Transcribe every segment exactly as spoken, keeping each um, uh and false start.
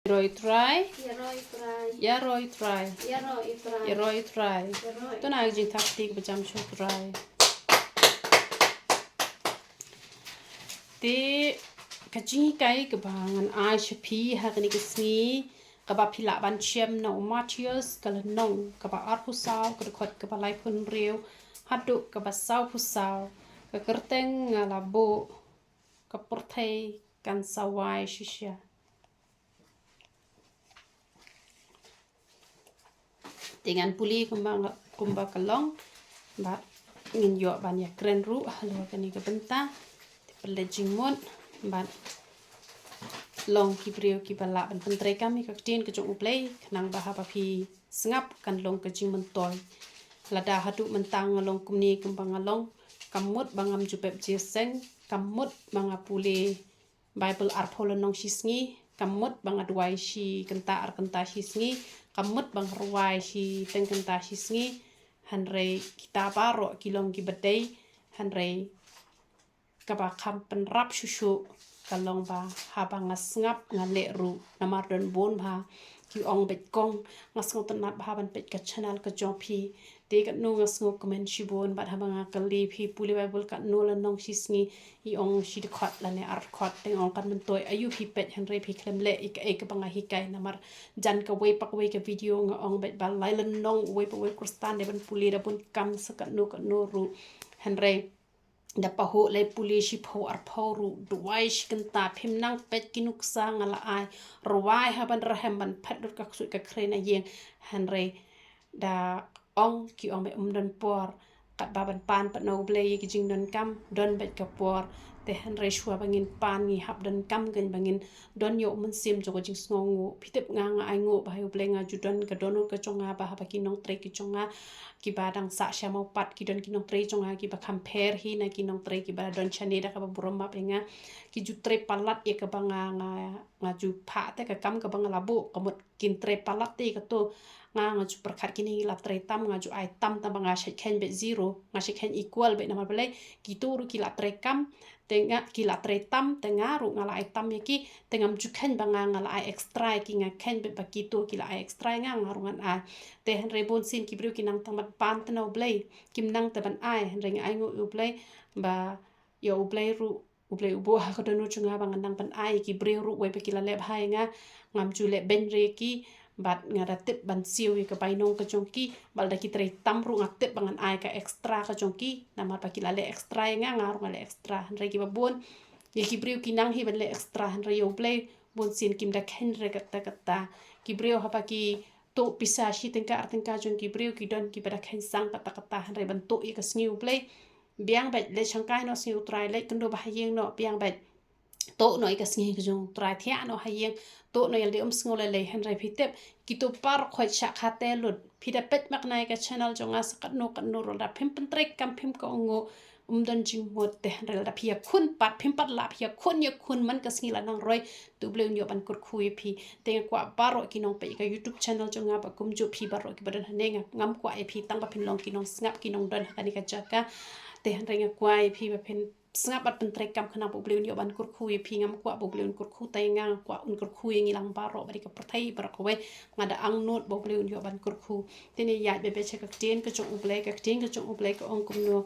Ïaroh Trai. Ïaroh Trai. Ïaroh Trai. Ïaroh Trai. Ïaroh Trai. Ïaroh. To na jingthap tik ba jam shuh Trai. Te ka jinghikai kaba ngan ai sha phi ha kane ka sngi, kaba phi lah ban shem na u Mathaios ka lynnong kaba arphew saw, ka dkhot kaba laiphew hynriew haduh kaba sawphew saw. Ka kyrteng nga la buh, Ka Pyrthei Kan Sa Wai Shisha. Te ngan pule kumba, kumba ka long, bad ngin ïoh ban ïakren ruh halor kane ka bynta. Te pynleit jingmut bad long ki briew kiba lah ban pyntreikam ïa ka ktien ka jong U Blei, khnang ba haba phi sngap kan long ka jingmyntoi. Lada haduh mynta nga long kumne kumba nga long, kam mut ba ngam ju pep jingïaseng, kam mut ba nga pule Baibl arphew lynnong shi sngi, kam mut ba nga duwai shi kynta ar kynta shi sngi, kam mut ba nga rwai shi teng kynta shi sngi. Hynrei kita baroh ki long kiba dei, hynrei kaba kham pynrap shuh shuh ka long ba haba nga sngap nga leh ruh, namar don bun bha ki ong beit kong, nga sngewtynnat bha ban peit ka channel ka jong phi. Te katno nga sngewkmen shibun, bad haba nga kylli phi pule Baibl katno lynnong shi sngi, i ong shi dkhot lane ar dkhot, te nga ong kan myntoi aïu phi peit, hynrei phi khlem leh ïa kaei kaba nga hikai. Namar jan kawei pa kawei ka video nga ong beit ba lai lynnong uwei pa uwei u Khristan dei ban pule da bun kam sa katno katno ruh. Hynrei da pahuh lei pule shiphew arphew ruh, duwai shi kynta, phim nang peit ki nuksa nga la ai, rwai ha ban rhem ban phet lut ka ksuid ka khrei na ïing. Hynrei da ong ki ong beit ym don por, katba ban pan pat na U Blei ïa ki jingdonkam, don beit ka por. Te hynrei shuwa ba ngin pan ngi hap donkam kein ba ngin don ïa u mynsiem jong ka jingsngewnguh. Phi tip nga, nga ainguh ba ha U Blei nga ju don ka dohnud ka jong nga, ba haba ki nongtrei ki jong nga kiba dang sah sha mawpat, ki don ki nongtrei jong nga kiba kham pher hi na ki nongtrei kiba don shane da kaba burom map ïa nga. Ki ju trei palat ïa kaba nga, nga, nga ju phah te ka kam kaba nga la buh, ka mut kin trei palat te kato. Nga, nga ju pyrkhat kine ngi la trei tam, nga ju ai tam, tang ba nga shait kheiñ beit zero, nga shait kheiñ equal beit, namar balei? Kito ruh ki la trei kam, te nga, ki la trei tam, te nga ruh nga la ai tam ïa ki, te ngam ju kheiñ ba nga, nga la ai extra ïa ki, nga kheiñ beit ba kito ki la ai extra ïa nga, nga ruh ngan ai. Te hynrei bun sien ki briew ki nang tang ban pan te na U Blei, kim nang te ban ai, hynrei nga ainguh ïa U Blei ba ïa U Blei ruh, U Blei u buh ha ka dohnud jong nga ba ngan nang ban ai ïa ki briew ruh, wei ba ki la leh bha ïa nga, ngam ju leh beiñ re ïa ki, bad nga da tip ban siew ïa ka bainong ka jong ki, ba lada ki trei tam ruh nga tip ba ngan ai ka extra ka jong ki, namar ba ki la leh extra ïa nga, nga ruh nga leh extra. Hynrei kiba bun ïa ki briew ki nang hi ban leh extra, hynrei ïa U Blei bun sien kim da kheiñ re katta katta. Ki briew haba ki tuh pisa shi tyngka ar tyngka jong ki briew, ki don kiba da kheiñ sang katta katta, hynrei ban tuh ïa ka sngi U Blei, biang beit, leit shangkai noh sngi U Trai, leit kynduh bha ha ïing noh, biang beit. Tuh noh ïa ka sngi ka jong U Trai, thiah noh ha ïing, tuh noh ïa lade, ym sngew lei lei. Hynrei phi tip, kito baroh khoit shah kha te lut. Phi da peit makna ïa ka channel jong nga sa katno katno ruh, lada phim pyntreikam, phim kohnguh, ym don jingmut. Te hynrei lada phi ïakhun pat, phim pat lah, phi ïakhun, ïakhun man ka sngi la nang roi, te U Blei un ïoh ban kyrkhu ïa phi. Te nga kwah baroh ki nongpeit ïa ka YouTube channel jong nga, bad kumjuh phi baroh kiba don hangne, nga, ngam kwah ïa phi tang ba phin long ki nongsngap, ki nongdon ha kane ka jaka. Te hynrei nga kwah ïa phi ba phin sngap bad pyntreikam khnang ba U Blei un ïoh ban kyrkhu ïa phi. Ngam kwah ba U Blei un kyrkhu tang ïa nga, nga kwah un kyrkhu ïa ngi lang baroh, bad ïa ka pyrthei baroh kawei. Nga da angnud ba U Blei un ïoh ban kyrkhu. Te ngin ïaid beit beit sha ka ktien ka jong U Blei, ka ktien ka jong U Blei ka ong kumno.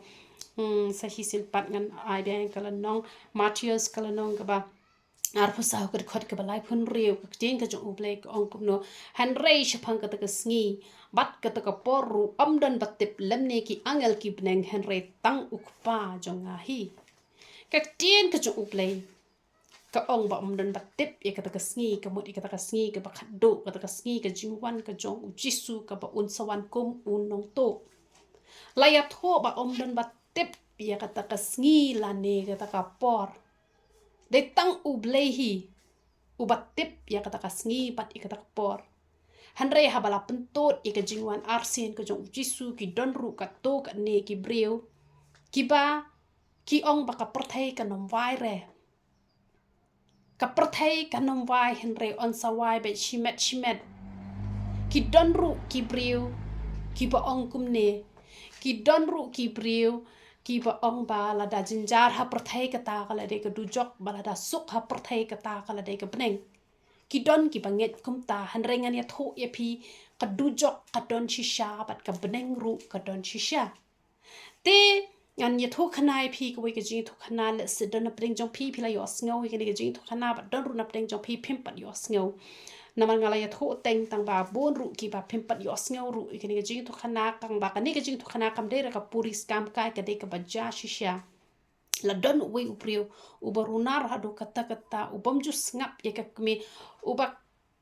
Hmm, sa shisien pat ngan ai biang ïa ka lynnong Mathaios ka lynnong kaba arphew saw, ka dkhot kaba laiphew hynriew. Ka ktien ka jong U Blei ka ong kumno: Hynrei shaphang kata ka sngi bad kata ka por ruh ym don ba tip, lymne ki angel ki bneng, hynrei tang U Kpa jong nga hi. Ka ktien ka jong U Blei ka ong ba ym don ba tip ïa kata ka sngi, ka mut ïa kata ka sngi kaba khatduh, kata ka sngi ka jingwan ka jong U Jisu, kaba un sa wan kum u nongtuh. La ïathuh ba ym don ba tip ïa kata ka sngi lane kata ka por. Dei tang U Blei hi uba tip ïa kata ka sngi bad ïa kata ka por. Hynrei haba la pyntud ïa ka jingwan arsien ka jong U Jisu, ki don ruh katto katne ki briew kiba ki ong ba ka pyrthei kan ym wai re. Ka pyrthei kan ym wai, hynrei yn sa wai beit shimet shimet. Ki don ruh ki briew kiba ong kumne. Ki don ruh ki briew kiba ong ba lada jynjar ha pyrthei kata ka la dei ka dujok, ba lada suk ha pyrthei kata ka la dei ka bneng. ki don kiba ngeit kumta. Hynrei ngan ïathuh ïa phi, ka dujok ka don shisha bad ka bneng ruh ka don shisha. Te ngan ïathuh khana ïa phi kawei ka jingïathuh khana, lehse don na pdeng jong phi phi la ïohsngew ïa kane ka jingïathuh khana, bad don ruh na pdeng jong phi phim pat ïohsngew. Namar nga la ïathuh teng tang ba bun ruh kiba phim pat ïohsngew ruh ïa kane ka jingïathuh khana, tang ba kane ka jingïathuh khana kam dei re ka puri skam kai, ka dei kaba jia shisha. La don uwei u briew uba runar haduh katta katta, u bym ju sngap ïa ka kmie, uba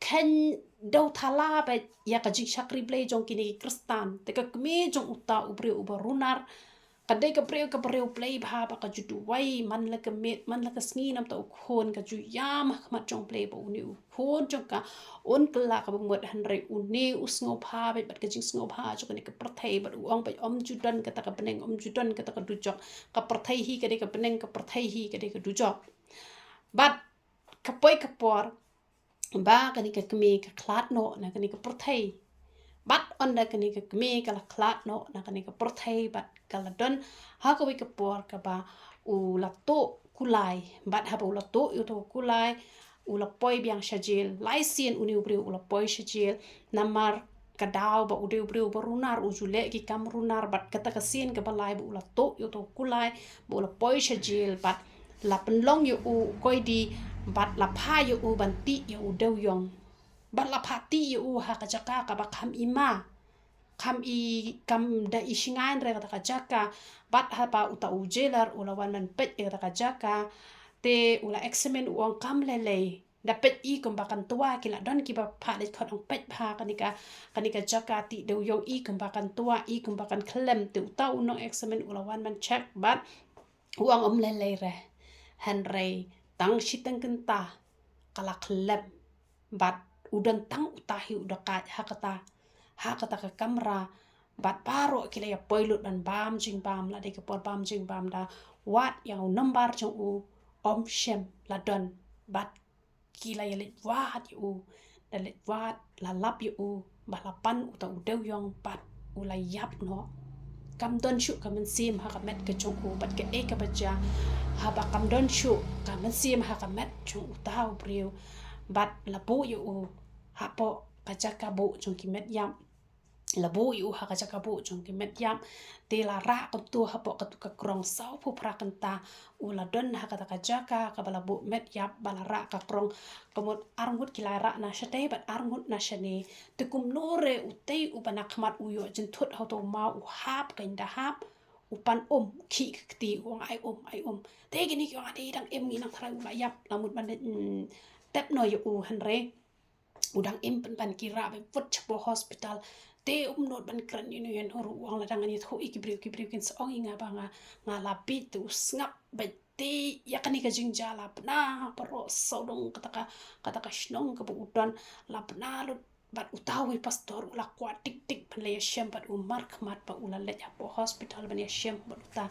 kheiñ dew thala beit ïa ka jingshakri Blei jong kine ki Khristan. Te ka kmie jong uta u briew uba runar ka dei ka briew kaba riewblei bha, ba ka ju duwai man la ka miet man la ka sngi namar uta u khun, ka ju ïam ha khmat jong Blei ba une u khun jong ka un kylla kaba mut. Hynrei une u sngewbha beit bad ka jingsngewbha jong kane ka pyrthei, bad u ong beit ym ju don kata ka bneng, ym ju don kata ka dujok. Ka pyrthei hi ka dei ka bneng, ka pyrthei hi ka dei ka dujok. Bad ka poi ka por ba kane ka kmie ka khlad noh na kane ka pyrthei. Bad ynda kane ka kmie ka la khlad noh na kane ka pyrthei, bad ka la don ha kawei ka por kaba u la tuh kulai. Bad haba u la tuh ïa uta u kulai, u la poi biang sha jel. Lai sien une u briew u la poi sha jel namar ka daw ba u dei u briew ba runar, u ju leh ki kam runar. Bad kata ka sien kaba lai ba u la tuh ïa uta u kulai, ba u la poi sha jel, bad la pynlong ïa u u koidi, bad la phah ïa u ban tih ïa u dewïong. Bad la phah tih ïa u ha ka jaka kaba kham i ma, kham i, kam da i shngaiñ re kata ka jaka. Bad haba uta u jailer u la wan ban peit ïa kata ka jaka, te u la examine, u ong kam lei lei. Da peit i kumba kan twa, ki la don kiba phah leit khot ong peit bha kane ka, kane ka jaka tih dewïong, i kumba kan twa, i kumba kan khlem. Te uta u nong examine u la wan ban check bad u ong ym lei lei re. Hynrei tang shiteng kynta ka la khlem. Bad u don tang uta hi u da kait ha kata, ha kata ka kamra. Bad baroh ki la ïa poi lut ban bam jingbam, la dei ka por bam jingbam, da wad ïa u number jong u, ym shym la don. Bad ki la ïa leit wad ïa u, da leit wad, la lap ïa u, ba la pan uta u dewïong, bad u la ïap noh. Kam don shuh ka mynsiem ha ka met ka jong u, bad kaei kaba jia, haba kam don shuh ka mynsiem ha ka met jong uta u briew, bad la buh ïa u hapoh ka jaka buh jong ki met ïap. La buh ïa u ha ka jaka buh jong ki met ïap. Te la rah kumto hapoh katu ka krong sawphew phra kynta. U la don ha kata ka jaka kaba la buh met ïap, ba la rah ka krong. Ka mut arngut ki la rah na shatei bad arngut na shane. Te kumno re utei uba na khmat u ïoh jynthut ha uta u maw, u hap, ka ynda hap, u pan um, u khih ka kti, u ong ai um, ai um. Te kine ki ong ade dang im, ngi nang tharai u la ïap, la mut ban, mm, tep noh ïa u. Hynrei u dang im pynban, ki rah beit wut shapoh hospital. Te um nud ban kren ïano ïano ruh, u ong lada ngan ïathuh ïa ki briew, ki briew kin sa ong ïa nga ba nga, nga la bieit. Te u sngap beit. Te ïa kane ka jingjia la bna baroh sawdong kata ka, kata ka shnong kaba u don, la bna lut. Bad uta uwei pastor u la kwah dik dik ban leit ïashem, bad u markhmat ba u la leit hapoh hospital ban ïashem bad uta.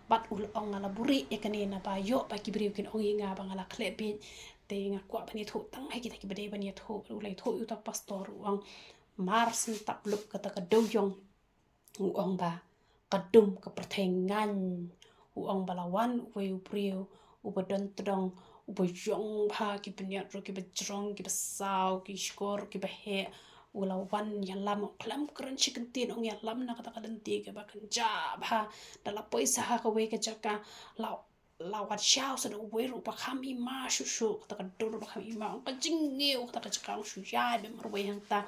Bad u la ong nga la buhrieh ïa kane naba ïoh ba ki briew kin ong ïa nga ba nga la khleh bieit. Te nga kwah ban ïathuh tang ha kita kiba dei ban ïathuh. U la ïathuh ïa uta pastor, u ong mar shen tap lup kata ka dewïong, u ong ba ka dum ka pyrthei ngaiñ. U ong ba la wan uwei u briew uba don tdong, uba ïong bha, ki bniat ruh kiba jrong, kiba saw, ki shkor, kiba heh. U la wan ïalam, u khlem kren shi kyntien, ong ïalam na kata ka lynti kaba kynjah bha. Da la poi sa ha kawei ka jaka, la la wat shaw sa da uwei ruh ba kham i ma shuh shuh, kata ka dur ba kham i ma, ong ka jingngiew kata ka jaka, ong shu ïaid beit marwei hangta.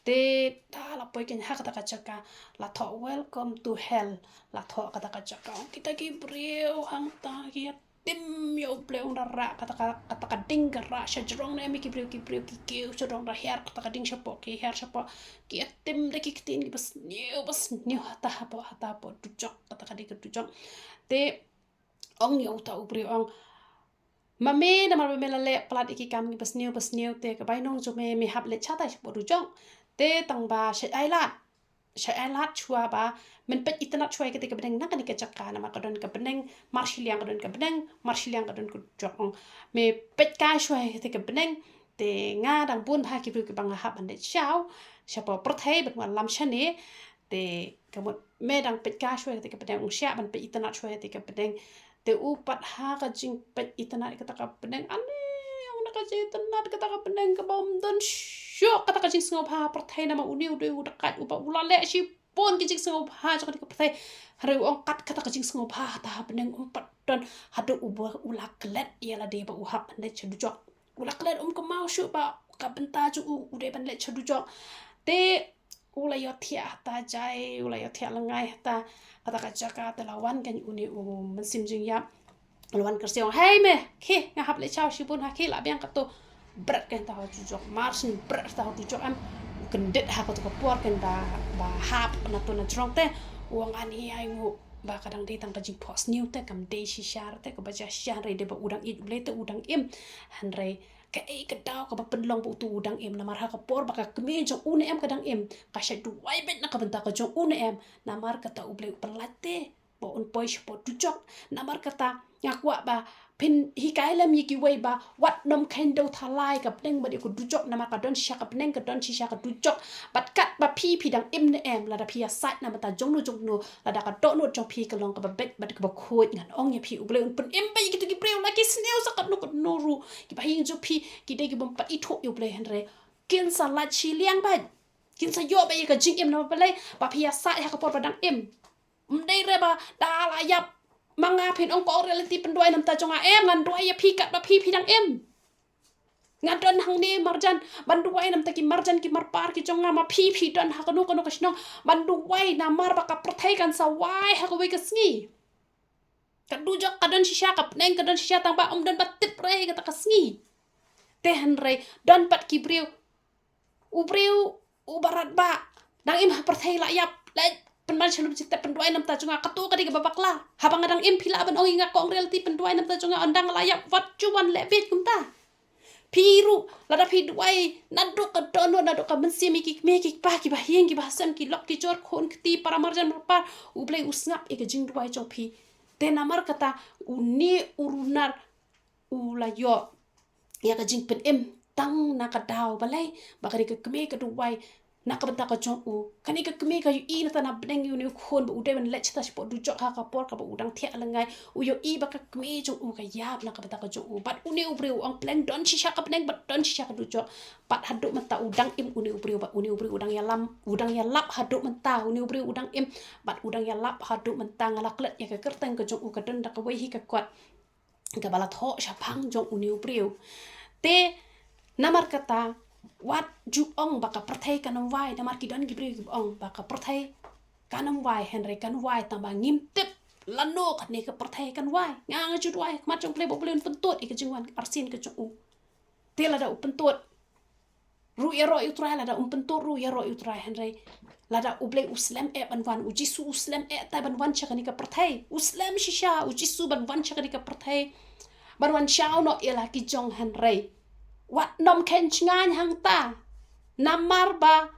Te da la poi kane ha kata ka jaka, la thoh welcome to hell, la thoh kata ka jaka, ong kita ki briew hangta ki ïa tim ïa U Blei, ong da rah kata ka, kata ka ding ka rah sha jrong ne em, ki briew, ki briew ki kiew sha jrong, da hiar kata ka ding shapoh, ki hiar shapoh, ki ïa tim da ki ktien kiba sniew ba sniew hata hapoh, hata hapoh dujok, kata ka ding ka dujok. Te ong ïa uta u briew, ong ma me, namar ba me la leh palat ïa ki kam kiba sniew ba sniew, te ka bainong jong me, me hap leit shatai shapoh dujok. Te tang ba shait ai lad, shait ai lad shuwa ba men peit itynnad shuwa ïa kata ka bneng na kane ka jaka, namar ka don ka bneng mar shiliang, ka don ka bneng mar shiliang, ka don ka dujok. Ong me peit kai shuwa ïa kata ka bneng. Te nga dang bun bha ki briew kiba nga hap ban leit shaw shapoh pyrthei ban wan lam shane. Te ka mut me dang peit kai shuwa ïa kata ka bneng, ong shah ban peit itynnad shuwa ïa kata ka bneng. Te u pat ha ka jingpeit itynnad ïa kata ka bneng, ale ong na ka jingitynnad kata ka bneng kaba ym don shuh kata ka jingsngewbha ha pyrthei namar une u dei u dakaid uba u la leh shibun ki jingsngewbha jong kata ka pyrthei. Hynrei u ong kat kata ka jingsngewbha kata ha bneng ym pat don haduh uba u la klet ïa lade ba u hap ban leit sha dujok. U la klet um kynmaw shuh ba ka bynta jong u u dei ban leit sha dujok. Te u la ïohthiah hata jai, u la ïohthiah lyngngai hata kata ka jaka te la wan kane une u mynsiem jingïap. La wan kyrsiew, "Hei me, khie, nga hap leit shaw shibun ha, khie lah biang kato." Bret kane ta ha dujok, mar syn bret ta ha dujok em. U kyndit ha kato ka por kane ba, ba hap na to na jrong te. U ong, "Ani ai nguh ba ka dang dei tang ka jingphohsniew te, kam dei shisha te, kaba jia shisha, hynrei dei ba u dang ïeit U Blei te u dang im." Hynrei kaei ka daw kaba pynlong ba uto u dang im, namar ha ka por ba ka kmie jong u ne em ka dang im, ka shait duwai beit na ka bynta ka jong u ne em, namar kata U Blei u pynlait te ba un poi shapoh dujok. Namar kata nga kwah ba phin hikai lem ïa kiwei ba wat nym kheiñ dew thalai ka bneng bad ïa ka dujok, namar ka don shisha ka bneng, ka don shisha ka dujok. Bad katba phi, phi dang im ne em, lada phi ïasaid na bynta jongno jongno, lada ka dohnud jong phi ka long kaba beit bad kaba khuid, ngan ong ïa phi, U Blei un pynim beit ïa kito ki briew, la ki sniew sa katno katno ruh, kiba ha ïing jong phi ki dei kibym pat ithuh ïa U Blei, hynrei kin sa lait shiliang beit, kin sa ïoh beit ïa ka jingim. Namar balei? Ba phi ïasaid ha ka por ba dang im. Ym dei re ba da la ïap ma nga phin ong, "Ko ong re lynti, pynduwai na bynta jong nga." Em, ngan duwai ïa phi katba phi, phi dang im. Nga don hangne marjan ban duwai na bynta ki marjan ki marpar ki jong nga, ma phi, phi don ha kano kano ka shnong ban duwai, namar ba ka pyrthei kan sa wai ha kawei ka sngi. Ka dujok ka don shisha, ka bneng ka don shisha, tang ba ym don ba tip re kata ka sngi. Te hynrei don pat ki briew, u briew u barat ba dang im ha pyrthei la ïap, leit pynban sha lum jingtep, pynduwai na bynta jong nga. Kato ka dei kaba bakla. Haba nga dang im phi lah ban ong ïa nga, "Ko ong re lynti, pynduwai na bynta jong nga." Ynda nga la ïap, wat ju wan leh beit kumta. Phi ruh lada phi duwai naduh ka dohnud, naduh ka mynsiem ïa ki kmie ki kpa, kiba ha ïing kiba ha sem, ki lok ki jor, khun kti, para marjan marpar, U Blei u sngap ïa ka jingduwai jong phi. Te namar kata une u runar u la ïoh ïa ka jingpynim tang na ka daw balei, ba kane ka kmie ka duwai na ka bynta ka jong u. Kane ka kmie ka ïohi na tang na bneng ïa une u khun ba u dei ban leit shata shapoh dujok ha ka por kaba u dang thiah lyngngai. U ïohi ba ka kmie jong u ka ïap na ka bynta ka jong u. Bad une u briew u ong, "Pleng don shisha ka bneng bad don shisha ka dujok." Bad haduh mynta u dang im une u briew, bad une u briew u dang ïalam, u dang ïalap haduh mynta, une u briew u dang im bad u dang ïalap haduh mynta. Nga la klet ïa ka kyrteng ka jong u, ka don da kawei hi ka kot kaba la thoh shaphang jong une u briew. Te namar kata wat ju ong ba ka pyrthei kan ym wai, namar ki don ki briew kiba ong ba ka pyrthei kan ym wai, hynrei kan wai tang ba ngim tip lano kane ka pyrthei kan wai. Nga, nga ju duwai ha khmat jong U Blei ba U Blei un pyntut ïa ka jingwan arsien ka jong u. Te lada u pyntut ruh ïaroh ïa U Trai, lada um pyntut ruh ïaroh ïa U Trai, hynrei lada U Blei u slem eh ban wan, U Jisu u slem eh te ban wan sha kane ka pyrthei. U slem shisha U Jisu ban wan sha kane ka pyrthei, ban wan shaw noh ïa la ki jong, hynrei wat nym kheiñ jngai hangta. Namar ba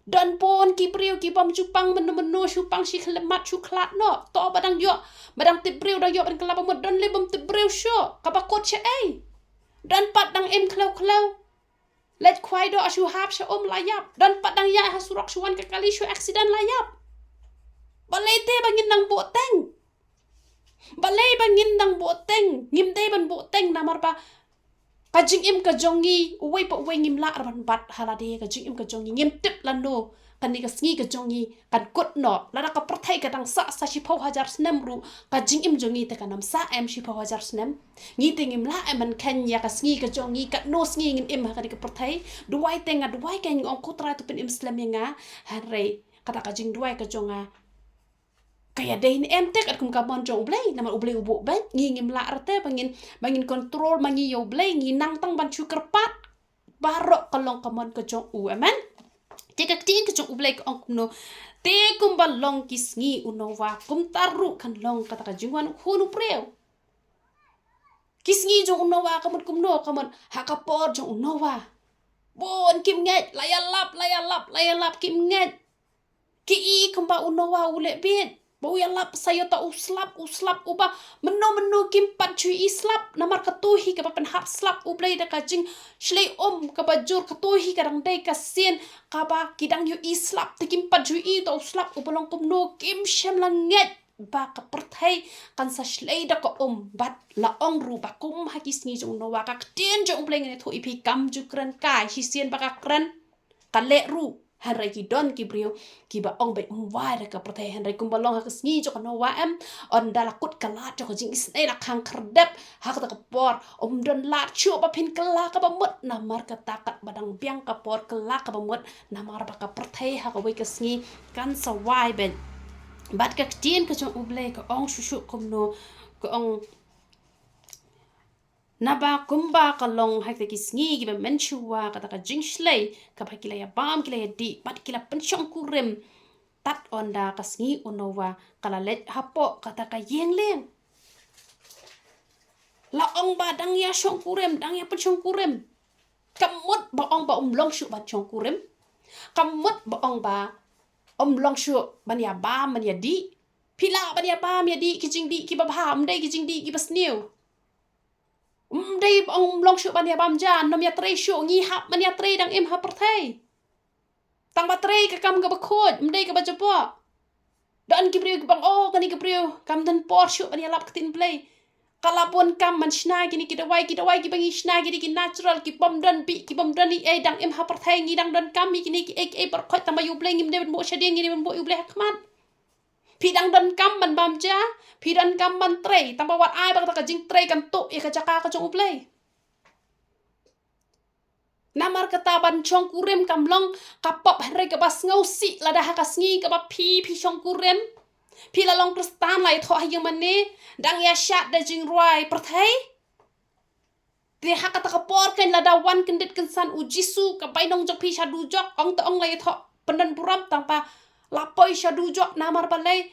don bun ki briew ki bym ju pang mynno mynno, shu pang shi khyllipmat shu khlad noh. To ba dang ïoh, ba dang tip briew dang ïoh ban kylla ba mut, don lei bym tip briew shuh, kaba kut shaei. Don pat dang im khlaw khlaw, leit khwai doh shu hap sha um la ïap. Don pat dang ïaid ha surok shu wan ka kali shu accident la ïap. Balei te ba ngin nang buhteng? Balei ba ngin nang buhteng? Ngim dei ban buhteng namar ba ka jingim ka jong ngi uwei pa uwei ngim lah re ban bat ha lade. Ka jingim ka jong ngi ngim tip lano kane ka sngi ka jong ngi kan kut noh. Lada ka pyrthei ka dang sah sa shiphew hajar snem ruh, ka jingim jong ngi te kan ym sah em shiphew hajar snem. Ngi te ngim lah em ban kheiñ ïa ka sngi ka jong ngi, katno sngi ngin im ha kane ka pyrthei. Duwai te nga duwai, kein nga ong, "Ko Trai, to pynim slem ïa nga." Hynrei kata ka jingduwai ka jong nga ka ïadei ne em te katkum ka mon jong U Blei, namar U Blei u buh beit. Ngi ngim lah re te ba ngin, ba ngin control ma ngi ïa U Blei, ngi nang tang ban shu kyrpad. Baroh ka long ka mon ka jong u. Amen. Te ka ktien ka jong U Blei ka ong kumno? Te kumba long ki sngi u Noah, kumta ruh kan long kata ka jingwan u Khun u briew. Ki sngi jong u Noah ka mut kumno? Ka mut ha ka por jong u Noah, bun kim ngeit, la ïalap, la ïalap, la ïalap, kim ngeit. Ki i kumba u Noah u leh beit, ba u ïalap sa ïa uta u slap, u slap uba mynno mynno kim pat ju i slap. Namar kato hi kaba pynhap slap U Blei da ka jingshlei um kaba jur, kato hi ka dang dei ka sien kaba ki dang ïohi slap, te kim pat ju i uta u slap uba long kumno, kim shym la ngeit. ba ka pyrthei kan sa shlei da ka um, bad la ong ruh ba kum ha ki sngi jong u Noah, ka ktien jong U Blei ngan ïathuh ïa phi kam ju kren kai, shisien ba ka kren, ka leh ruh. Hynrei ki don ki briew kiba ong ba ym wai da ka pyrthei, hynrei kumba long ha ka sngi jong u Noah em, ynda la kut ka lad jong ka jingisynei la khang khyrdep, ha kata ka por ym don lad shuh ba phin kylla kaba mut, namar kata katba dang biang ka por kylla kaba mut, namar ba ka pyrthei ha kawei ka sngi kan sa wai beit. Bad ka ktien ka jong U Blei ka ong shuh shuh kumno, ka ong, naba kumba ka long ha kita ki sngi kiba mynshuwa, kata ka jingshlei kaba ki la ïa bam, ki la ïa dih bad ki la pynshongkurim, tad ynda ka sngi u Noah ka la leit hapoh kata ka ïing lieng. La ong ba dang ïa shongkurim, dang ïa pynshongkurim. Kam mut ba ong ba ym long shuh ban shongkurim. Kam mut ba ong ba ym long shuh ban ïa bam, ban ïa dih. Phi lah ban ïa bam ïa dih ki jingdih kiba bha, ym dei ki jingdih kiba sniew. Ym dei ba ong ym long shuh ban ïa bam ja, ym ïa trei shuh, ngi hap ban ïa trei dang im ha pyrthei. Tang ba trei ka kam kaba khuid, ym dei kaba jaboh. Don ki briew kiba ong, oh, kane ka briew kam don por shuh ban ïalap ktien Blei. Ka la bun kam ban shna kine ki dawai, ki dawai kiba ngi shna kine ki natural, ki bym don bih, ki bym don ei ei, dang im ha pyrthei, ngi dang don kam ïa kine ki ei ei baroh khoit, tang ba ïa U Blei ngim dei ban buh shadien, ngi dei ban buh ïa U Blei ha khmat. Phi dang don kam ban bam ja, phi don kam ban trei, tang ba wat ai ba kata ka jingtrei kan tuh ïa ka jaka ka jong U Blei. Namar kata ban shongkurim kam long ka pop, hynrei kaba sngewsih lada ha ka sngi kaba phi, phi shongkurim, phi la long Khristan, la ïathoh ha ïing mane, dang ïa shad da jingrwai pyrthei. Te ha kata ka por kan lada wan kyndit kynsan u Jisu, ka bainong jong phi sha dujok, ong te ong la ïathoh pyndon burom, tang ba la poi sha dujok, namar balei?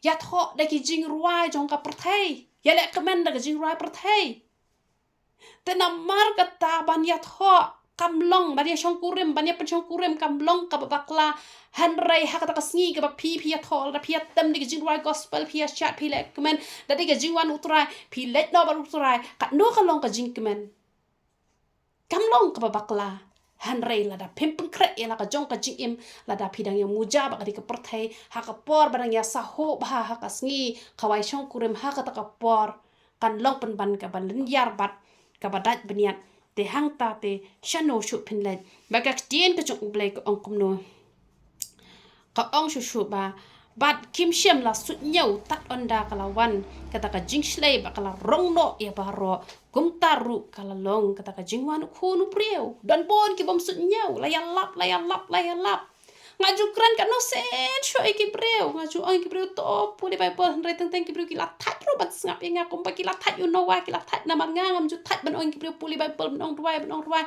Ïathoh da ki jingrwai jong ka pyrthei, ïaleh kmen da ka jingrwai pyrthei. Te namar kata ban ïathoh kam long, ban ïa shongkurim, ban ïa pynshongkurim kam long kaba bakla. Hynrei ha kata ka sngi kaba phi, phi ïathoh, lada phi ïatem da ka jingrwai gospel, phi ïa shad, phi leh kmen, da dei ka jingwan u Trai, phi leit noh bad u Trai, katno ka long ka jingkmen. Kam long kaba bakla. Hynrei lada phim pynkhreh ïa la ka jong ka jingim, lada phi dang ïa muja bad ka dei ka pyrthei, ha ka por ba dang ïa sahuh bha ha ka sngi, kawei shongkurim ha kata ka por, kan long pynban kaba lynñiar bad kaba dait bniat. Te hangta te shano shuh phin leit? Ba ka ktien ka jong U Blei ka ong kumno? Ka ong shuh shuh ba, bad kim shym la suidñiew tad ynda ka la wan kata ka jingshlei ba ka la rong noh ïa baroh, kumta ruh ka la long kata ka jingwan u Khun u briew. Don bun ki bym suidñiew, la ïalap, la ïalap, la ïalap. Nga ju kren katno sien shuh ïa ki briew, nga ju ong ïa ki briew to pule Baibl, hynrei teng teng ki briew ki la thait ruh ban sngap ïa nga, kumba ki la thait ïa u Noah, ki la thait namar nga ngam ju thait ban ong ïa ki briew pule Baibl, ban ong duwai, ban ong duwai.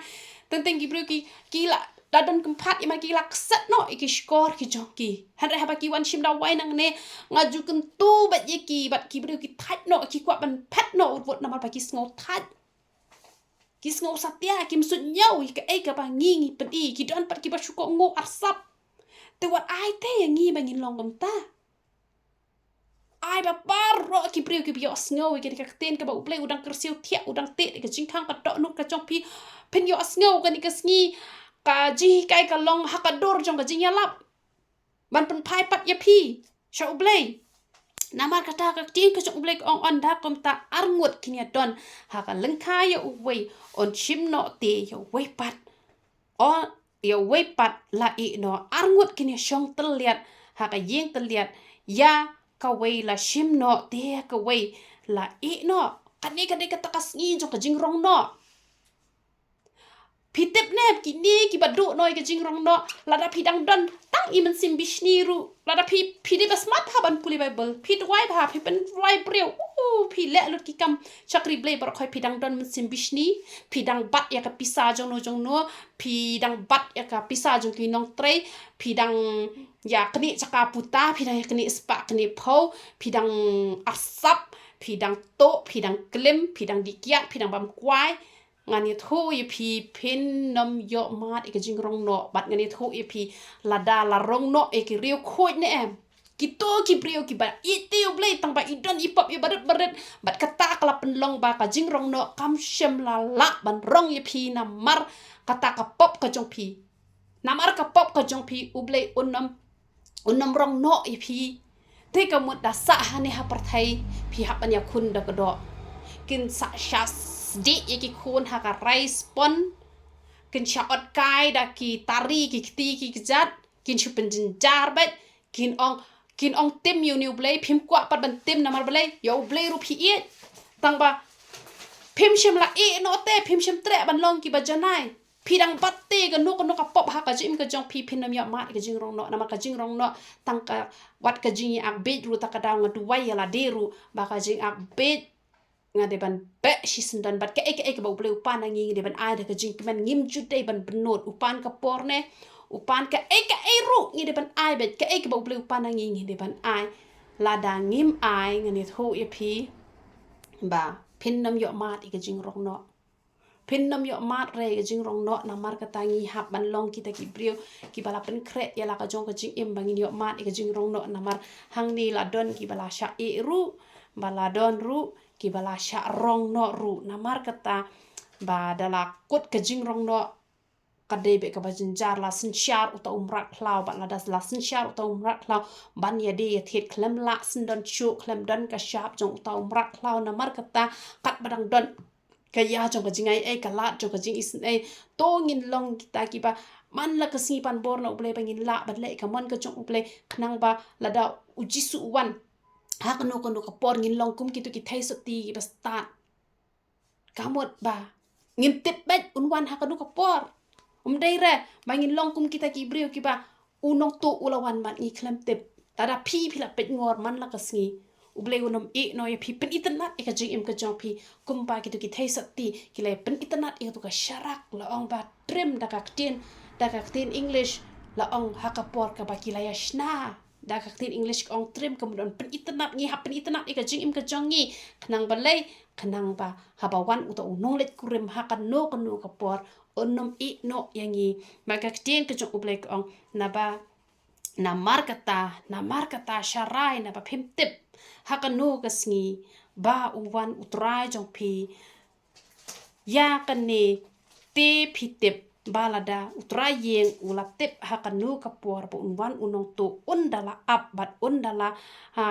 Teng teng ki briew ki, ki la, la don kynphad ïa ma ki la kset noh ïa ki shkor ki jong ki. Hynrei haba ki wan shim dawai nangne, nga ju kyntu bad ïa ki, bad ki briew ki thait noh, ki kwah ban phet noh u rvut namar ba ki sngew thait. Ki sngew satia, kim suidñiew ïa kaei kaba ngi ngi pyni, ki don pat kiba shu kohnguh arsap. Te wat ai te ïa ngi ba ngin long kumta. Ai ba baroh ki briew kiba ïohsngew ïa kane ka ktien kaba U Blei u dang kyrsiew thiah, u dang teh da ka jingkhang ka dohnud ka jong phi, phin ïohsngew kane ka sngi, ka jinghikai ka long ha ka dur jong ka jingïalap. Ban pynphai pat ïa phi sha U Blei. Namar kata ka ktien ka jong U Blei ka ong, ynda kumta arngut kin ïa don ha ka lyngkha ïa uwei, un shim noh te ïa uwei pat. O, ïa uwei pat la ïeh noh. Arngut kin ïa shong tylliat ha ka ïing tylliat, ïa kawei la shim noh te ïa kawei la ïeh noh. Kane ka dei kata ka sngi jong ka jingrong noh. Phi tip ne, kine kiba duh noh ïa ka jingrong noh, lada phi dang don tang i mynsiem bishni ruh, lada phi, phi dei ba smat bha ban pule Baibl, phi duwai bha, phi pynduwai briew, uh, phi leh lut ki kam shakri Blei baroh khoit, phi dang don mynsiem bishni, phi dang bat ïa ka pisa jongno jongno, phi dang bat ïa ka pisa jong ki nongtrei, phi dang ïa knieh jaka puta, phi dang ïa knieh spah knieh phew, phi dang arsap, phi dang tuh, phi dang klim, phi dang dih kiad, phi dang bam kwai. Ngan ïathuh ïa phi, phin nym ïoh mad ïa ka jingrong noh, bad ngan ïathuh ïa phi, lada la rong noh ïa ki riew khuid ne em, kito ki briew kiba ïeit te ïa U Blei, tang ba i don i pop ïa barit barit, bad kata ka la pynlong ba ka jingrong noh kam shym la lah ban rong ïa phi namar kata ka pop ka jong phi. Namar ka pop ka jong phi, U Blei un nym, un nym rong noh ïa phi. Te ka mut da sah hangne ha pyrthei phi hap ban ïakhun da ka doh. Kin sah sha sdieh ïa ki khun ha ka rai spon. Kin sah ot kai da ki tari ki kti ki kjat. Kin shu pynjynjar bad kin ong, kin ong tim ïa une U Blei, phim kwah pat ban tim namar balei, ïa U Blei ruh phi ïeit. Tang ba phim shym la ïeh noh te, phim shym treh ban long kiba janai. Phi dang bat te kano kano ka pop ha ka jingim ka jong phi, phin ym ïoh mad ïa ka jingrong noh, namar ka jingrong noh tang ka wat ka jingïak beit ruh, ta ka daw nga duwai ïa lade ruh ba ka jingïak beit nga dei ban beh shisyndon bad kaei kaei kaba U Blei u pan ha ngi, ngi dei ban ai da ka jingkmen, ngim ju dei ban bynnud. U pan ka por ne, u pan kaei kaei ruh ngi dei ban ai beit, kaei kaba U Blei u pan ha ngi, ngi dei ban ai. Lada ngim ai, ngan ïathuh ïa phi ba phin ym ïoh mad ïa ka jingrong noh. Phin ym ïoh mad re ïa ka jingrong noh, namar kata ngi hap ban long kita ki briew kiba la pynkhreh ïa la ka jong ka jingim ba ngin ïoh mad ïa ka jingrong noh, namar hangne la don kiba la shah ïeh ruh, ba la don ruh kiba la shah rong noh ruh. Namar kata ba da la kut ka jingrong noh, ka dei beit kaba jynjar, la synshar uta u mrad khlaw, bad lada la synshar uta u mrad khlaw ban ïadei ïathied, khlem lah syndon shuh, khlem don ka shap jong uta u mrad khlaw. Namar kata katba dang don ka ïa jong ka jingai ei, ka lad jong ka jingisynei, to ngin long kita kiba man la ka sngi pan bor na U Blei ba ngin lah ban leh ïa ka mon ka jong U Blei, khnang ba lada U Jisu u wan ha kano kano ka por, ngin long kum kito ki theisotti kiba stad. Ka mut ba ngim tip beit un wan ha kano ka por. Um dei re ba ngin long kum kita ki briew kiba u nongtuh u la wan bad ngi khlem tip. Lada phi, phi la peitngor man la ka sngi, U Blei un ym ïeh noh ïa phi. Pynitynnad ïa ka jingim ka jong phi kumba kito ki theisotti ki la pynitynnad ïa kato ka sharak. La ong ba trim da ka ktien, da ka ktien English la ong ha ka por kaba ki la ïa shna. Da ka ktien English ka ong trim, ka mut un pynitynnad, ngi hap pynitynnad ïa ka jingim ka jong ngi. Khnang balei? Khnang ba haba wan uta u nongleit kurim ha kano kano ka por, un ym ïeh noh ïa ngi. Bad ka ktien ka jong U Blei ka ong, naba, namar kata, namar kata sharai, naba phim tip ha kano ka sngi ba u wan U Trai jong phi. Ïa kane te phi tip ba lada U Trai ïing u la tip ha kano ka por ba un wan u nongtuh, un da la ap bad un da la, ha,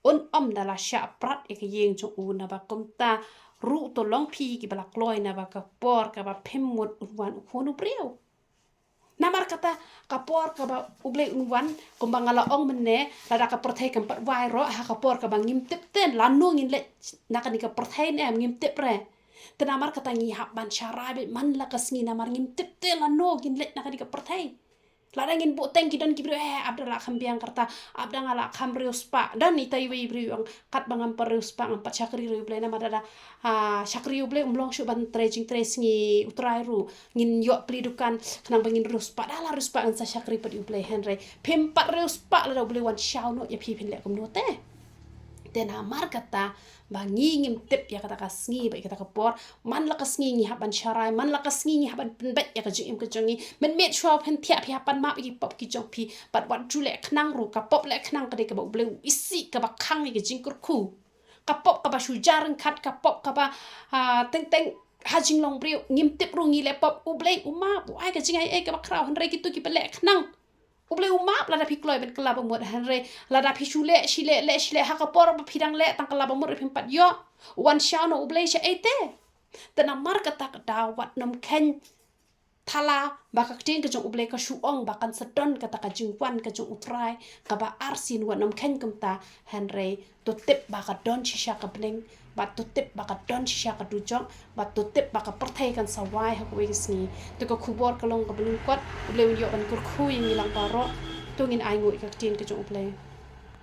un ym da la shah prat ïa ka ïing jong u. Naba kumta ruh to long phi kiba la kloi, naba ka por kaba phim mut un wan U Khun u briew. Namar kata ka por kaba U Blei un wan, kumba nga la ong mynne, lada ka pyrthei kam pat wai ruh, ha ka por kaba ngim tip te lano ngin leit na kane ka pyrthei ne em, ngim tip re. Te namar kata ngi hap ban sharai beit man la ka sngi, namar ngim tip te lano ngin leit na kane ka pyrthei. Lada ngin buh teng, ki don ki briew, eh, ap da la kham biang ka rta, ap da nga la kham riewspah. Don ita iwei i briew i ong, katba ngam pat riewspah, ngam pat shakri re U Blei, namar lada, ah, shakri U Blei um long shuh ban trei jingtrei sngi U Trai ruh. Ngin ïoh plie dukan khnang ba ngin riewspah. Da la riewspah ngan sa shakri pat ïa U Blei, hynrei phim pat riewspah, lada U Blei wan shaw noh ïa phi, phin leh kumno te? Te namar kata ba ngi ngim tip ïa kata ka sngi bad ïa kata ka por, man la ka sngi ngi hap ban sharai, man la ka sngi ngi hap ban pynbeit ïa ka jingim ka jong ngi. Mynmiet shuwa phin thiah, phi hap ban map ïa ki pop ki jong phi. Bad wat ju leh khnang ruh, ka pop leh khnang ka dei kaba U Blei u isih, kaba khang ïa ka jingkyrkhu. Ka pop kaba shu ja ryngkat, ka pop kaba, ah, teng teng ha jinglong briew, ngim tip ruh, ngi leh pop, U Blei u map, u ai ka jingai ei kaba khraw, hynrei kito kiba leh khnang, U Blei u map. Lada phi kloi ban kylla ba mut, hynrei lada phi shu leh, shi leh, leh, shi leh, ha ka por ba phi dang leh tang kylla ba mut ruh phim pat ïoh, wan shaw noh U Blei shaei te? Te namar kata ka daw wat nym kheiñ thala ba ka ktien ka jong U Blei ka shu ong ba kan sa don kata ka jingwan ka jong U Trai kaba arsien, wat nym kheiñ kumta, hynrei to tip ba ka don shisha ka bneng, bad to tip ba ka don shisha ka dujok, bad to tip ba ka pyrthei kan sa wai ha kawei ka sngi. Te ka khubor ka long kaba lyngkot, U Blei un ïoh ban kyrkhu ïa ngi lang baroh. To ngin ainguh ïa ka ktien ka jong U Blei.